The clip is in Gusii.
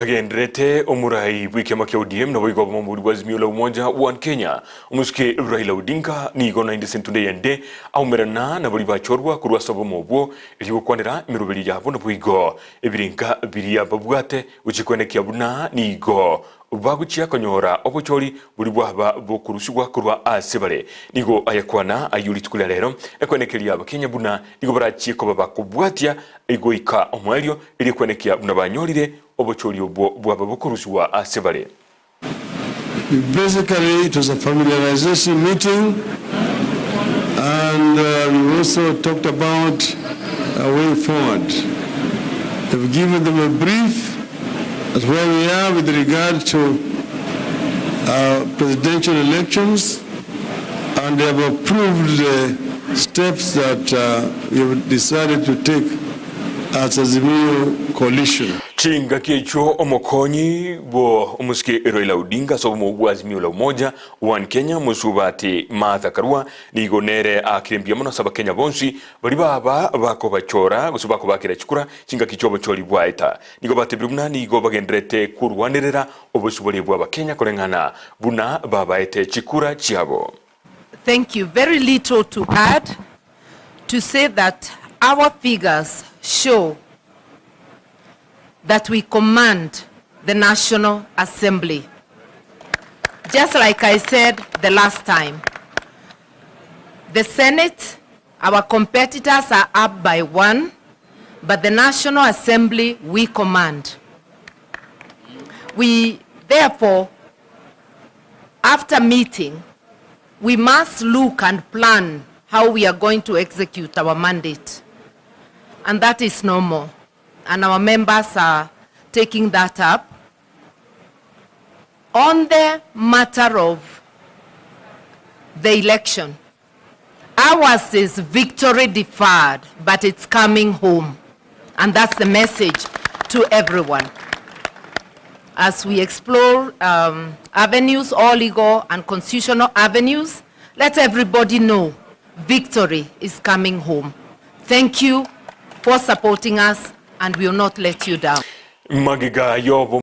Agendererete omorai bw'ekiama kia ODM naboigo obomombori bwa Azimio la Umoja One Kenya, omosike Raila Odinga nigo naende ase entunda eyende aumerana na baria bachorwa korwa ase obomo obwo erio gokwanera emeroberio yabo naboigo ebirenka biria babwate gochia koenekia buna nigo bagochia konyora obochori boria bwaba bokorusigwa korwa ase bare. Nigo ayakwana ayio rituko ria rero ekoenekeria abakenya buna nigo barachie koba bakobwatia goika omoerio erio koenekia buna banyorire Obochori obwo bwaba bokorusigwa ase bare. Basically it was a familiarization meeting and we also talked about a way forward. We've given them a brief as where we are with regard to presidential elections and they have approved the steps that we have decided to take as Azimio coalition. Chingaki echio omokonyi bwo omosike Raila Odinga ase obomo bwa Azimio la Umoja One Kenya Mosubati Martha Karua nigo nere aakire mbuya mono ase abakenya bonsi baria baba bakobachora gose bakobakera chikura chingaki chiobochori bwaeta. Nigo batebire buna nigo bagendererete korwanerera obosibore bw'abakenya koreng'ana buna babaete chikura chiabo. Thank you. Very little to add to say that our figures show that we command the National Assembly. Just like I said the last time, the Senate, our competitors are up by one, but the National Assembly we command. We therefore After meeting, we must look and plan how we are going to execute our mandate. And that is normal. And our members are taking that up. On the matter of the election, ours is victory deferred, but it's coming home. And that's the message to everyone. As we explore um, avenues, all legal and constitutional avenues, let everybody know victory is coming home. Thank you for supporting us and we will not let you down. Magega y'obo.